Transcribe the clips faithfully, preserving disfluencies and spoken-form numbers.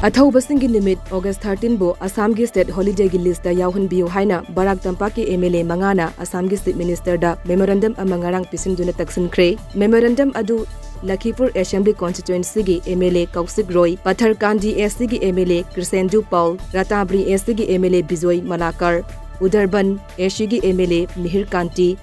ꯑꯊꯧꯕꯁꯤꯡꯒꯤ ꯅꯨꯃꯤꯠ August thirteen ꯕꯨ ꯑꯁꯥꯝꯒꯤ state holiday ꯒꯤ list ꯇ ꯌꯥꯎꯍꯟꯕꯤꯌꯨ ꯍꯥꯏꯅ ꯕꯔꯥꯛ ꯇꯝꯄꯥꯛꯀꯤ M L A ꯃꯉꯥꯅ ꯑꯁꯥꯝꯒꯤ Chief Minister ꯗ memorandum ꯑꯃ ꯉꯔꯥꯡ ꯄꯤꯁꯤꯟꯗꯨꯅ ꯇꯛꯁꯤꯟꯈ꯭ꯔꯦ꯫ Memorandum ꯑꯗꯨ ꯂꯈꯤꯄꯨꯔ Assembly Constituency ꯒꯤ M L A ꯀꯧꯁꯤꯛ Roy, ꯄꯊꯔꯀꯥꯟꯗꯤ A C ꯒꯤ M L A ꯀ꯭ꯔꯤꯁꯦꯟꯗꯨ ꯄꯥꯎꯜ, ꯔꯥꯇꯥꯕ꯭ꯔꯤ A C ꯒꯤ M L A Bijoy ꯃꯂꯥꯀꯔ, ꯎꯗꯔꯕꯟ A C ꯒꯤ M L A ꯃꯤꯍꯤꯔ ꯀꯥꯟꯇꯤ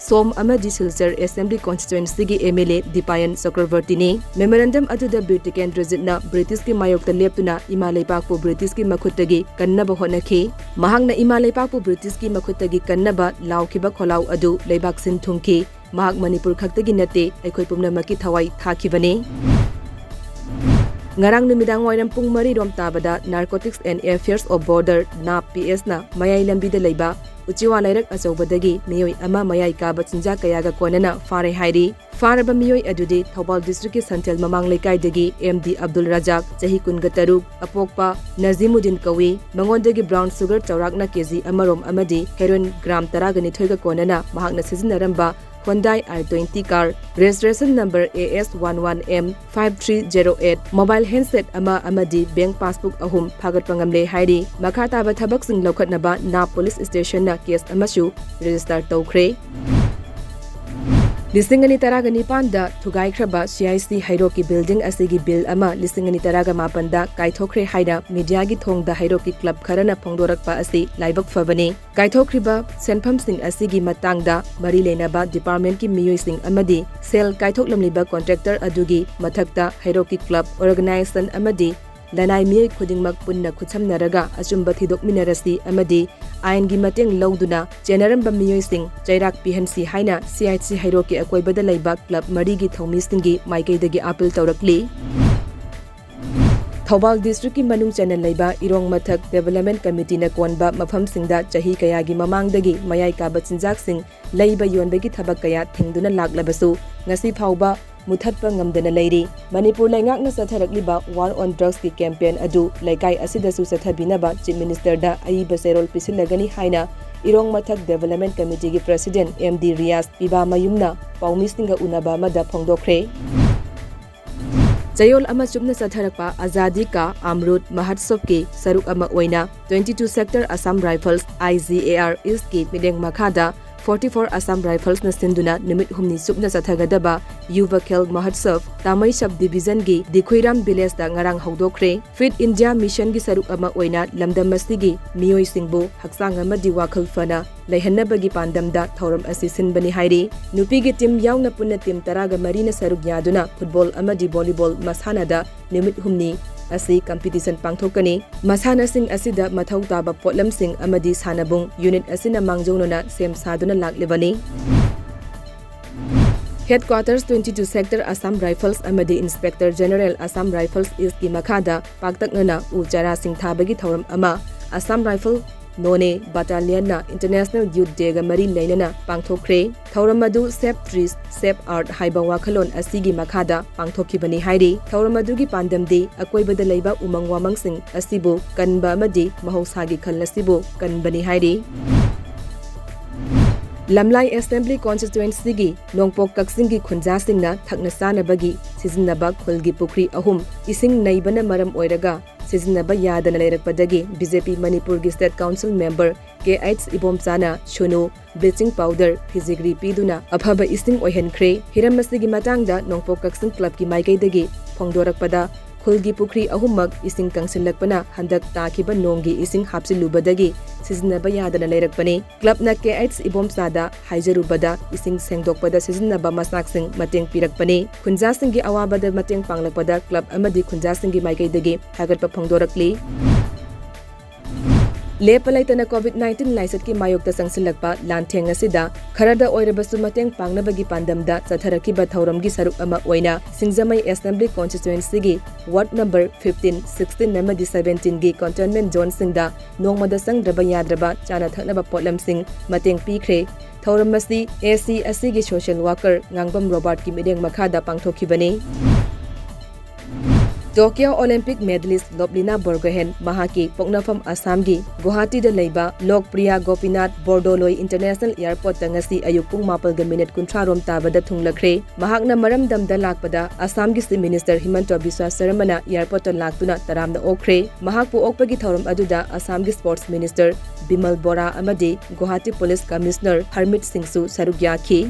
ꯁꯣꯝ ꯑꯃꯗꯤ ꯁꯤꯜꯆꯔ Assembly Constituency ꯒꯤ M L A ꯗꯤꯄꯥꯌꯟ ꯆꯀ꯭ꯔꯕꯔꯇꯤꯅꯤ꯫ Memorandum ꯑꯗꯨꯗ ꯕꯤꯔ ꯇꯤꯀꯦꯟꯗ꯭ꯔꯖꯤꯠꯅ ꯕ꯭ꯔꯤꯇꯤꯁꯀꯤ ꯃꯥꯌꯣꯛꯇ ꯂꯦꯞꯇꯨꯅ ꯏꯃꯥ ꯂꯩꯕꯥꯛꯄꯨ ꯕ꯭ꯔꯤꯇꯤꯁꯀꯤ ꯃꯈꯨꯠꯇꯒꯤ ꯀꯟꯅꯕ ꯍꯣꯠꯅꯈꯤ꯫ ꯃꯍꯥꯛꯅ ꯏꯃꯥ ꯂꯩꯕꯥꯛꯄꯨ ꯕ꯭ꯔꯤꯇꯤꯁꯀꯤ ꯃꯈꯨꯠꯇꯒꯤ ꯀꯟꯅꯕ ꯂꯥꯎꯈꯤꯕ ꯈꯣꯜꯂꯥꯎ ꯑꯗꯨ ꯂꯩꯕꯥꯛ ꯁꯤꯟ ꯊꯨꯡꯈꯤ꯫ ꯃꯍꯥꯛ ꯃꯅꯤꯄꯨꯔ ꯈꯛꯇꯒꯤ ꯅꯠꯇꯦ, ꯑꯩꯈꯣꯏ ꯄꯨꯝꯅꯃꯛꯀꯤ ꯊꯋꯥꯏ ꯊꯥꯈꯤꯕꯅꯤ꯫ ꯉꯔꯥꯡ ꯅꯨꯃꯤꯗꯥꯡ ꯋꯥꯏꯔꯝ ꯄꯨꯡ ꯃꯔꯤ ꯔꯣꯝ ꯇꯥꯕꯗ Narcotics and Affairs of Border, NAB P S ꯅ ꯃꯌꯥꯏ ꯂꯝꯕꯤꯗ ꯂꯩꯕ ꯎꯆꯤꯋꯥ ꯂꯩꯔꯛ ꯑꯆꯧꯕꯗꯒꯤ ꯃꯤꯑꯣꯏ ꯑꯃ ꯃꯌꯥꯏ ꯀꯥꯕ ꯆꯤꯟꯖꯥꯛ ꯀꯌꯥꯒ ꯀꯣꯟꯅꯅ ꯐꯥꯔꯦ ꯍꯥꯏꯔꯤ꯫ ꯐꯥꯔꯕ ꯃꯤꯑꯣꯏ ꯑꯗꯨꯗꯤ ꯊꯧꯕꯥꯜ district ꯀꯤ ꯁꯟꯊꯦꯜ ꯃꯃꯥꯡ ꯂꯩꯀꯥꯏꯗꯒꯤ M D ꯑꯕꯗꯨꯜ ꯔꯖꯥꯛ, ꯆꯍꯤ ꯀꯨꯟꯒ ꯇꯔꯨꯛ, ꯑꯄꯣꯛꯄ ꯅꯖꯤꯃꯨꯗꯤꯟ ꯀꯧꯏ꯫ ꯃꯉꯣꯟꯗꯒꯤ brown sugar ꯆꯥꯎꯔꯥꯛꯅ K G ꯑꯃꯔꯣꯝ ꯑꯃꯗꯤ heroin gram ꯇꯔꯥꯒ ꯅꯤꯊꯣꯏꯒ ꯀꯣꯟꯅꯅ ꯃꯍꯥꯛꯅ ꯁꯤꯖꯤꯟꯅꯔꯝꯕ Hyundai I twenty car, registration number A S one one M five three zero eight, mobile handset ꯑꯃ ꯑꯃꯗꯤ bank passbook ꯑꯍꯨꯝ ꯐꯥꯒꯠꯄ ꯉꯝꯂꯦ ꯍꯥꯏꯔꯤ꯫ ꯃꯈꯥ ꯇꯥꯕ ꯊꯕꯛꯁꯤꯡ ꯂꯧꯈꯠꯅꯕ NAB police station ꯅ case ꯑꯃꯁꯨ register ꯇꯧꯈ꯭ꯔꯦ꯫ ꯂꯤꯁꯤꯡ ꯑꯅꯤ ꯇꯔꯥꯒ ꯅꯤꯄꯥꯟꯗ ꯊꯨꯒꯥꯏꯈ꯭ꯔꯕ C I C ꯍꯩꯔꯣꯛꯀꯤ building ꯑꯁꯤꯒꯤ bill ꯑꯃ ꯂꯤꯁꯤꯡ ꯑꯅꯤ ꯇꯔꯥꯒ ꯃꯥꯄꯟꯗ ꯀꯥꯏꯊꯣꯛꯈ꯭ꯔꯦ ꯍꯥꯏꯅ media ꯒꯤ ꯊꯣꯡꯗ ꯍꯩꯔꯣꯛꯀꯤ club ꯈꯔꯅ ꯐꯣꯡꯗꯣꯔꯛꯄ ꯑꯁꯤ ꯂꯥꯏꯕꯛ ꯐꯕꯅꯤ꯫ ꯀꯥꯏꯊꯣꯛꯈ꯭ꯔꯤꯕ ꯁꯦꯟꯐꯝꯁꯤꯡ ꯑꯁꯤꯒꯤ ꯃꯇꯥꯡꯗ ꯃꯔꯤ ꯂꯩꯅꯕ department ꯀꯤ ꯃꯤꯑꯣꯏꯁꯤꯡ ꯑꯃꯗꯤ ꯁꯦꯜ ꯀꯥꯏꯊꯣꯛꯂꯝꯂꯤꯕ contractor ꯑꯗꯨꯒꯤ ꯃꯊꯛꯇ ꯍꯩꯔꯣꯛꯀꯤ club, organization ꯑꯃꯗꯤ ꯂꯅꯥꯏ ꯃꯤꯑꯣꯏ ꯈꯨꯗꯤꯡꯃꯛ ꯄꯨꯟꯅ ꯈꯨꯠꯁꯝꯅꯔꯒ ꯑꯆꯨꯝꯕ ꯊꯤꯗꯣꯛꯃꯤꯟꯅꯔꯁꯤ ꯑꯃꯗꯤ ꯑꯥꯏꯟꯒꯤ ꯃꯇꯦꯡ ꯂꯧꯗꯨꯅ ꯆꯦꯟꯅꯔꯝꯕ ꯃꯤꯑꯣꯏꯁꯤꯡ ꯆꯩꯔꯥꯛ ꯄꯤꯍꯟꯁꯤ ꯍꯥꯏꯅ C I C ꯍꯩꯔꯣꯛꯀꯤ ꯑꯀꯣꯏꯕꯗ ꯂꯩꯕ club ꯃꯔꯤꯒꯤ ꯊꯧꯃꯤꯁꯤꯡꯒꯤ ꯃꯥꯏꯀꯩꯗꯒꯤ appeal ꯇꯧꯔꯛꯂꯤ꯫ ꯊꯧꯕꯥꯜ district ꯀꯤ ꯃꯅꯨꯡ ꯆꯟꯅ ꯂꯩꯕ ꯏꯔꯣꯡ ꯃꯊꯛ Development Committee ꯅ ꯀꯣꯟꯕ ꯃꯐꯝꯁꯤꯡꯗ ꯆꯍꯤ ꯀꯌꯥꯒꯤ ꯃꯃꯥꯡꯗꯒꯤ ꯃꯌꯥꯏ ꯀꯥꯕ ꯆꯤꯟꯖꯥꯛꯁꯤꯡ ꯂꯩꯕ ꯌꯣꯟꯕꯒꯤ ꯊꯕꯛ ꯀꯌꯥ ꯊꯤꯡꯗꯨꯅ ꯂꯥꯛꯂꯕꯁꯨ, ꯉꯁꯤ ꯐꯥꯎꯕ ꯃꯨꯊꯠꯄ ꯉꯝꯗꯅ ꯂꯩꯔꯤ꯫ ꯃꯅꯤꯄꯨꯔ ꯂꯩꯉꯥꯛꯅ ꯆꯠꯊꯔꯛꯂꯤꯕ War on Drugs ꯀꯤ campaign ꯑꯗꯨ ꯂꯩꯀꯥꯏ ꯑꯁꯤꯗꯁꯨ ꯆꯠꯊꯕꯤꯅꯕ Chief Minister ꯗ ꯑꯏꯕ ꯆꯦꯔꯣꯜ ꯄꯤꯁꯤꯜꯂꯒꯅꯤ ꯍꯥꯏꯅ ꯏꯔꯣꯡ ꯃꯊꯛ Development Committee ꯒꯤ President M D ꯔꯤꯌꯥꯖ ꯄꯤꯕꯥꯃꯌꯨꯝꯅ ꯄꯥꯎꯃꯤꯁꯤꯡꯒ ꯎꯅꯕ ꯑꯃꯗ ꯐꯣꯡꯗꯣꯛꯈ꯭ꯔꯦ꯫ ꯆꯌꯣꯜ ꯑꯃ ꯆꯨꯞꯅ ꯆꯠꯊꯔꯛꯄ ꯑꯖꯥꯗꯤ ꯀꯥ ꯑꯃꯔꯨꯠ ꯃꯍꯠꯁꯣꯚꯀꯤ ꯁꯔꯨꯛ ꯑꯃ ꯑꯣꯏꯅ twenty two Sector Assam Rifles, I G A R East ꯀꯤ ꯃꯤꯠꯌꯦꯡ ꯃꯈꯥꯗ forty four Assam Riflesꯅ ꯁꯤꯟꯗꯨꯅ ꯅꯨꯃꯤꯠ ꯍꯨꯝꯅꯤ ꯆꯨꯞꯅ ꯆꯠꯊꯒꯗꯕ ꯌꯨꯚ ꯈꯦꯜ ꯃꯍꯠꯁꯣꯚ ꯇꯥꯃꯩꯁꯕ Divisionꯒꯤ ꯗꯤꯈꯨꯏꯔꯥꯝ Villageꯇ ꯉꯔꯥꯡ ꯍꯧꯗꯣꯛꯈ꯭ꯔꯦ꯫ Fit India Missionꯒꯤ ꯁꯔꯨꯛ ꯑꯃ ꯑꯣꯏꯅ ꯂꯝꯗꯝ ꯑꯁꯤꯒꯤ ꯃꯤꯑꯣꯏꯁꯤꯡꯕꯨ ꯍꯛꯆꯥꯡ ꯑꯃꯗꯤ ꯋꯥꯈꯜ ꯐꯅ ꯂꯩꯍꯟꯅꯕꯒꯤ ꯄꯥꯟꯗꯝꯗ ꯊꯧꯔꯝ ꯑꯁꯤ ꯁꯤꯟꯕꯅꯤ ꯍꯥꯏꯔꯤ꯫ ꯅꯨꯄꯤꯒꯤ team ꯌꯥꯎꯅ ꯄꯨꯟꯅ team ꯇꯔꯥꯒ ꯃꯔꯤꯅ ꯁꯔꯨꯛ ꯌꯥꯗꯨꯅ football ꯑꯃꯗꯤ volleyball ꯃꯁꯥꯟꯅꯗ ꯅꯨꯃꯤꯠ ꯍꯨꯝꯅꯤ ꯑꯁꯤ competition ꯄꯥꯡꯊꯣꯛꯀꯅꯤ꯫ ꯃꯁꯥꯟꯅꯁꯤꯡ ꯑꯁꯤꯗ ꯃꯊꯧ ꯇꯥꯕ ꯄꯣꯠꯂꯝꯁꯤꯡ ꯑꯃꯗꯤ ꯁꯥꯟꯅꯕꯨꯡ unit ꯑꯁꯤꯅ ꯃꯥꯡꯖꯧꯅꯅ ꯁꯦꯝ ꯁꯥꯗꯨꯅ ꯂꯥꯛꯂꯤꯕꯅꯤ꯫ Headquarters twenty two Sector Assam Rifles ꯑꯃꯗꯤ Inspector General Assam Rifles Eastꯀꯤ ꯃꯈꯥꯗ ꯄꯥꯛꯇꯛꯅꯅ ꯎ ꯆꯥꯔꯥꯁꯤꯡ ꯊꯥꯕꯒꯤ ꯊꯧꯔꯝ ꯑꯃ Assam Rifle Noney Battalionꯅ International Youth Dayꯒ ꯃꯔꯤ ꯂꯩꯅꯅ ꯄꯥꯡꯊꯣꯛꯈ꯭ꯔꯦ꯫ ꯊꯧꯔꯝ ꯑꯗꯨ Save Trees, Save Earth ꯍꯥꯏꯕ ꯋꯥꯈꯜꯂꯣꯟ ꯑꯁꯤꯒꯤ ꯃꯈꯥꯗ ꯄꯥꯡꯊꯣꯛꯈꯤꯕꯅꯤ ꯍꯥꯏꯔꯤ꯫ ꯊꯧꯔꯝ ꯑꯗꯨꯒꯤ ꯄꯥꯟꯗꯝꯗꯤ ꯑꯀꯣꯏꯕꯗ ꯂꯩꯕ ꯎꯃꯪ ꯋꯥꯃꯪꯁꯤꯡ ꯑꯁꯤꯕꯨ ꯀꯟꯕ ꯑꯃꯗꯤ ꯃꯍꯧꯁꯥꯒꯤ ꯈꯜ ꯑꯁꯤꯕꯨ ꯀꯟꯕꯅꯤ ꯍꯥꯏꯔꯤ꯫ ꯂꯝꯂꯥꯏ Assembly Constituencyꯒꯤ ꯅꯣꯡꯄꯣꯛ ꯀꯛꯆꯤꯡꯒꯤ ꯈꯨꯟꯖꯥꯁꯤꯡꯅ ꯊꯛꯅ ꯆꯥꯅꯕꯒꯤ ꯁꯤꯖꯤꯟꯅꯕ ꯈꯨꯜꯒꯤ ꯄꯨꯈ꯭ꯔꯤ ꯑꯍꯨꯝ ꯏꯁꯤꯡ ꯅꯩꯕꯅ ꯃꯔꯝ ꯑꯣꯏꯔꯒ ꯁꯤꯖꯤꯟꯅꯕ ꯌꯥꯗꯅ ꯂꯩꯔꯛꯄꯗꯒꯤ B J P ꯃꯅꯤꯄꯨꯔꯒꯤ State Council Member K H ꯏꯕꯣꯝꯆꯥꯅ ꯁꯨꯅꯨ, bleaching powder, ꯐꯤꯖꯤꯒ꯭ꯔꯤ ꯄꯤꯗꯨꯅ ꯑꯐꯕ ꯏꯁꯤꯡ ꯑꯣꯏꯍꯟꯈ꯭ꯔꯦ꯫ ꯍꯤꯔꯝ ꯑꯁꯤꯒꯤ ꯃꯇꯥꯡꯗ ꯅꯣꯡꯄꯣꯛ ꯀꯛꯆꯤꯡ clubꯀꯤ ꯃꯥꯏꯀꯩꯗꯒꯤ ꯐꯣꯡꯗꯣꯔꯛꯄꯗ, ꯈꯨꯜꯒꯤ ꯄꯨꯈ꯭ꯔꯤ ꯑꯍꯨꯝꯃꯛ ꯏꯁꯤꯡ ꯀꯪꯁꯤꯜꯂꯛꯄꯅ ꯍꯟꯗꯛ ꯇꯥꯈꯤꯕ ꯅꯣꯡꯒꯤ ꯏꯁꯤꯡ ꯍꯥꯞꯆꯤꯜꯂꯨꯕꯗꯒꯤ ꯁꯤꯖꯤꯟꯅꯕ ꯌꯥꯗꯅ ꯂꯩꯔꯛꯄꯅꯤ꯫ Clubꯅ K H ꯏꯕꯣꯝꯆꯥꯗ ꯍꯥꯏꯖꯔꯨꯕꯗ ꯏꯁꯤꯡ ꯁꯦꯡꯗꯣꯛꯄꯗ ꯁꯤꯖꯤꯟꯅꯕ ꯃꯆꯥꯛꯁꯤꯡ ꯃꯇꯦꯡ ꯄꯤꯔꯛꯄꯅꯤ꯫ ꯈꯨꯟꯖꯥꯁꯤꯡꯒꯤ ꯑꯋꯥꯕꯗ ꯃꯇꯦꯡ ꯄꯥꯡꯂꯛꯄꯗ club ꯑꯃꯗꯤ ꯈꯨꯟꯖꯥꯁꯤꯡꯒꯤ ꯃꯥꯏꯀꯩꯗꯒꯤ ꯊꯥꯒꯠꯄ ꯐꯣꯡꯗꯣꯔꯛꯂꯤ꯫ ꯂꯦꯞꯄ ꯂꯩꯇꯅ COVID nineteen ꯂꯥꯏꯆꯠꯀꯤ ꯃꯥꯌꯣꯛꯇ ꯆꯪꯁꯤꯜꯂꯛꯄ ꯂꯥꯟꯊꯦꯡ ꯑꯁꯤꯗ ꯈꯔꯗ ꯑꯣꯏꯔꯕꯁꯨ ꯃꯇꯦꯡ ꯄꯥꯡꯅꯕꯒꯤ ꯄꯥꯟꯗꯝꯗ ꯆꯠꯊꯔꯛꯈꯤꯕ ꯊꯧꯔꯝꯒꯤ ꯁꯔꯨꯛ ꯑꯃ ꯑꯣꯏꯅ ꯁꯤꯡꯖꯃꯩ Assembly Constituencyꯒꯤ Ward number fifteen, sixteen ꯑꯃꯗꯤ seventeenꯒꯤ containment zoneꯁꯤꯡꯗ ꯅꯣꯡꯃꯗ ꯆꯪꯗ꯭ꯔꯕ ꯌꯥꯗ꯭ꯔꯕ ꯆꯥꯅ ꯊꯛꯅꯕ ꯄꯣꯠꯂꯝꯁꯤꯡ ꯃꯇꯦꯡ ꯄꯤꯈ꯭ꯔꯦ꯫ ꯊꯧꯔꯝ ꯑꯁꯤ A C ꯑꯁꯤꯒꯤ social worker ꯉꯥꯡꯕꯝ ꯔꯣꯕꯥꯔꯠꯀꯤ ꯃꯤꯠꯌꯦꯡ ꯃꯈꯥꯗ ꯄꯥꯡꯊꯣꯛꯈꯤꯕꯅꯤ꯫ ꯇꯣꯀꯤꯌꯣ ꯑꯣꯂꯤꯝꯄꯤꯛ ꯃꯦꯗꯂꯤꯁ ꯂꯣꯕꯂꯤꯅꯥ ꯕꯣꯔꯒꯣꯍꯦꯟ ꯃꯍꯥꯛꯀꯤ ꯄꯣꯛꯅꯐꯝ ꯑꯁꯥꯝꯒꯤ ꯒꯨꯋꯥꯍꯥꯇꯤꯗ ꯂꯩꯕ ꯂꯣꯛꯄ꯭ꯔꯤꯌꯥ ꯒꯣꯄꯤꯅꯥꯊ ꯕꯣꯔꯗꯣꯂꯣꯏ ꯏꯟꯇꯔꯅꯦꯁꯅꯦꯜ ꯑꯦꯌꯔꯄꯣꯔꯠꯇ ꯉꯁꯤ ꯑꯌꯨꯛ ꯄꯨꯡ ꯃꯥꯄꯜꯒ ꯃꯤꯅꯤꯠ ꯀꯨꯟꯊ꯭ꯔꯥ ꯔꯣꯝ ꯇꯥꯕꯗ ꯊꯨꯡꯂꯈ꯭ꯔꯦ꯫ ꯃꯍꯥꯛꯅ ꯃꯔꯝꯗꯝꯗ ꯂꯥꯛꯄꯗ ꯑꯁꯥꯝꯒꯤ ꯆꯤꯐ ꯃꯤꯅꯤꯁꯇꯔ ꯍꯤꯃꯟꯇ ꯕꯤꯁ꯭ꯋ ꯁꯔꯃꯅ ꯑꯦꯌꯔꯄꯣꯔꯠꯇ ꯂꯥꯛꯇꯨꯅ ꯇꯔꯥꯝꯅ ꯑꯣꯛꯈ꯭ꯔꯦ꯫ ꯃꯍꯥꯛꯄꯨ ꯑꯣꯛꯄꯒꯤ ꯊꯧꯔꯝ ꯑꯗꯨꯗ ꯑꯁꯥꯝꯒꯤ ꯁ꯭ꯄꯣꯔꯠꯁ ꯃꯤꯅꯤꯁꯇꯔ ꯕꯤꯃꯜ ꯕꯣꯔꯥ ꯑꯃꯗꯤ ꯒꯨꯋꯥꯍꯥꯇꯤ ꯄꯨꯂꯤꯁ ꯀꯃꯤꯁꯅꯔ ꯍꯔꯃꯤꯠ ꯁꯤꯡꯁꯨ ꯁꯔꯨꯛ ꯌꯥꯈꯤ꯫